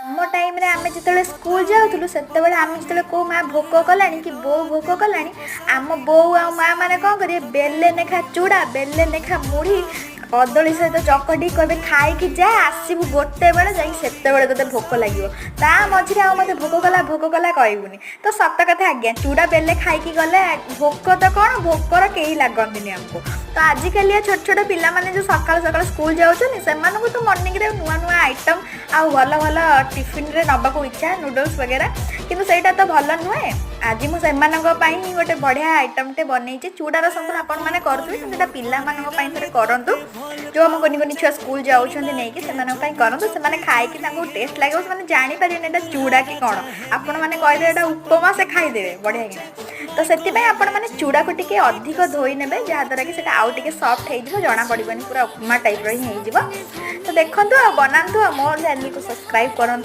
ଆମ ଟାଇମ୍ରେ ଆମେ ଯେତେବେଳେ ସ୍କୁଲ ଯାଉଥିଲୁ, ସେତେବେଳେ ଆମେ ଯେତେବେଳେ କେଉଁ ମା ଭୋକ କଲାଣି କି ବୋଉ ଭୋକ କଲାଣି, ଆମ ବୋଉ ଆଉ ମା ମାନେ କ'ଣ କରିବେ, ବେଲେ ନେଖା ଚୁଡ଼ା, ବେଲେ ନେଖା ମୁଢ଼ି କଦଳୀ ସହିତ ଚକଟି କହିବେ, "ଖାଇକି ଯା, ଆସିବୁ ଗୋଟେ ବେଳେ ଯାଇକି, ସେତେବେଳେ ତୋତେ ଭୋକ ଲାଗିବ। ତା ମଝିରେ ଆଉ ମୋତେ ଭୋକ କଲା, ଭୋକ କଲା କହିବୁନି।" ତ ସତ କଥା ଆଜ୍ଞା, ଚୁଡ଼ା ବେଲେ ଖାଇକି ଗଲେ ଭୋକ ତ କ'ଣ, ଭୋକର କେହି ଲାଗନ୍ତିନି ଆମକୁ। ତ ଆଜିକାଲିଆ ଛୋଟ ଛୋଟ ପିଲାମାନେ ଯେଉଁ ସକାଳୁ ସକାଳୁ ସ୍କୁଲ ଯାଉଛନ୍ତି, ସେମାନଙ୍କୁ ତ ମର୍ଣ୍ଣିଂରେ ନୂଆ ନୂଆ ଆଇଟମ୍ ଆଉ ଭଲ ଭଲ ଟିଫିନରେ ନେବାକୁ ଇଚ୍ଛା, ନୁଡ଼ଲ୍ସ ବଗେରା। କିନ୍ତୁ ସେଇଟା ତ ଭଲ ନୁହେଁ। ଆଜି ମୁଁ ସେମାନଙ୍କ ପାଇଁ ହିଁ ଗୋଟେ ବଢ଼ିଆ ଆଇଟମ୍ଟେ ବନେଇଛି। ଚୁଡ଼ାର ସନ୍ତୁଳା ଆପଣମାନେ କରୁଥିବେ, କିନ୍ତୁ ଏଇଟା ପିଲାମାନଙ୍କ ପାଇଁ ଥରେ କରନ୍ତୁ। ଯେଉଁ ଆମ କୁନି କୁନି ଛୁଆ ସ୍କୁଲ ଯାଉଛନ୍ତି ନେଇକି, ସେମାନଙ୍କ ପାଇଁ କରନ୍ତୁ। ସେମାନେ ଖାଇକି ତାଙ୍କୁ ଟେଷ୍ଟ ଲାଗିବ। ସେମାନେ ଜାଣିପାରିବେନି ଏଇଟା ଚୁଡ଼ା କି କ'ଣ। ଆପଣମାନେ କହିଦେବେ ଏଇଟା ଉପମା, ସେ ଖାଇଦେବେ ବଢ଼ିଆ କିନା। ତ ସେଥିପାଇଁ ଆପଣମାନେ ଚୁଡ଼ାକୁ ଟିକେ ଅଧିକ ଧୋଇ ନେବେ, ଯାହାଦ୍ୱାରା କି ସେଇଟା ଆଉ ଟିକେ ସଫ୍ଟ ହେଇଯିବ, ଜଣା ପଡ଼ିବନି, ପୁରା ଉପମା ଟାଇପ୍ର ହିଁ ହେଇଯିବ। ତ ଦେଖନ୍ତୁ ଆଉ ବନାନ୍ତୁ ଆଉ ମୋ ଚ୍ୟାନେଲକୁ ସବସ୍କ୍ରାଇବ୍ କରନ୍ତୁ।